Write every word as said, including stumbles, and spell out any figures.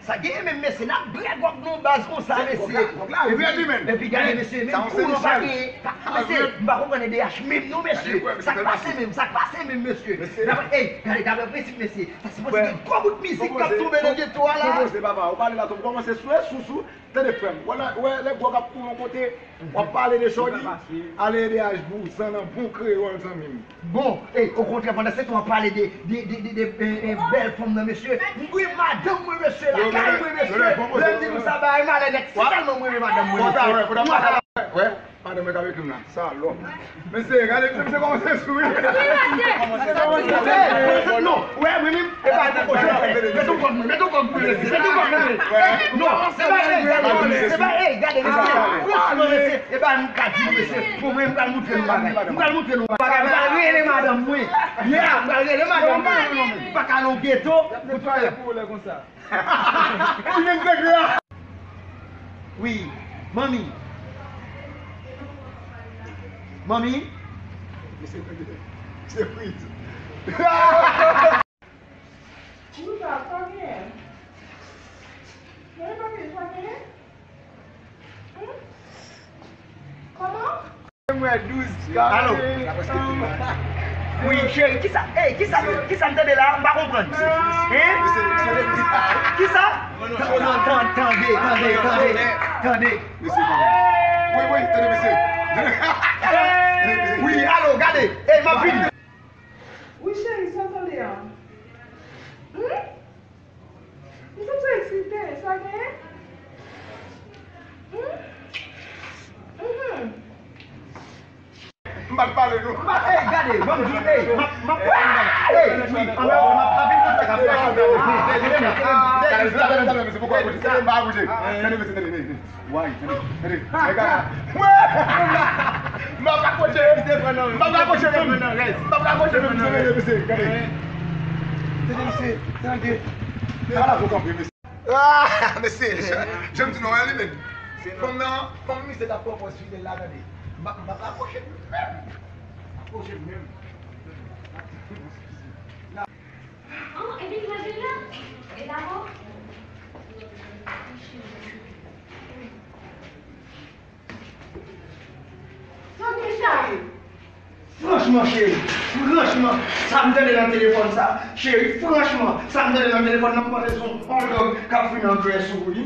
Sa genyen menm, mesye, n ap brè gwòg nou baz konsa, mesye. Epi, epi gade, mesye, menm kouran pa genyen. Mesye, m pa konprann E D H menm non, mesye. Sa k pase menm, sa k pase menm, mesye? Ey, gade, daprè prensip, mesye, sa sipoze gen gwo bout mizik k ap tonbe nan geto a la. Kòmanse, papa, ou pale la, tonbe, kòmanse sou, sou, sou. Tande, frè m, wè, wè lè gwòg ap koule yon kote, w ap pale de Shorty, ale E D H pou zanmi, bon kreyòl, zanmi m. Bon, ey, okontrè, pandan se tan w ap pale de, de, de, de, de, e, e, bèl fanm nan, mesye, m gen madanm mwen, mesye, lakay mwen, mesye. Lè m di nou sa, bagay malè nèt, se tèlman m renmen madanm mwen, mesye. Wè, madanm mwen k ap ekri m la, salòp. Mesye, gade, mesye kòmanse souri. Non, wè, mwen menm, e pa yon pwoje. Met yon kòb mwen, met yon kòb mwen, mesye, met yon kòb mwen. Non, se pa, ey, gade, mesye, se pa, ey, gade, mesye. Franchman, mesye, e pa m ka di nou, mesye. Bon, mwen, m pral montre nou bagay. M pral montre nou bagay. M pral rele madanm mwen. Yeah, m pral rele madanm mwen. M pa ka nan geto pou tout lè. Ou jwenn sekrè a? Wi, manmi. Manmi? Misye, misye friz. Wouza, sa genyen? Men papi, sa genyen? Hmm? Kòman? Mwen douz. Alo? Wi, cheri, kisa, ey, kisa, kisa m tande la? M pa konprann. Hein? Kisa? Tande, tande, tande, tande. Mesye, tande. Wi, wi, tande, mesye. Wi, alo, gade. Ey, m ap vini. Wi, cheri, sa w tande a? Hmm? M santi m eksite, sa genyen? Hmm? Mhm. M pa t pale, non. M pa, ey, gade, ban m di, ey, m ap, m ap, ey, wi, anlè, m ap, m ap vin kontak avè w. Tande, mesye, tande, mesye, poko akoche. M pa akoche. Tande, mesye, tande, mesye. Way, tande, tande. Nèg a, m ap rakoche. M ap rakoche menm. M ap rakoche menm, mesye, mesye, gade. Tande, mesye, tande. Ala pou kanpe, mesye. Ah, mesye, jan m di nou an, li menm. Fanm nan, fanm misye t ap pwopòz fidèl la, tande. M ap, m ap rakoche menm. Rakoche menm. Ah, epi l rete la? E la, bon? Franchman, cheri, franchman, sa m tande nan telefòn sa, cheri, franchman, sa m tande nan telefòn nan, m panse se yon hòldòg k ap fini an grès ou wi.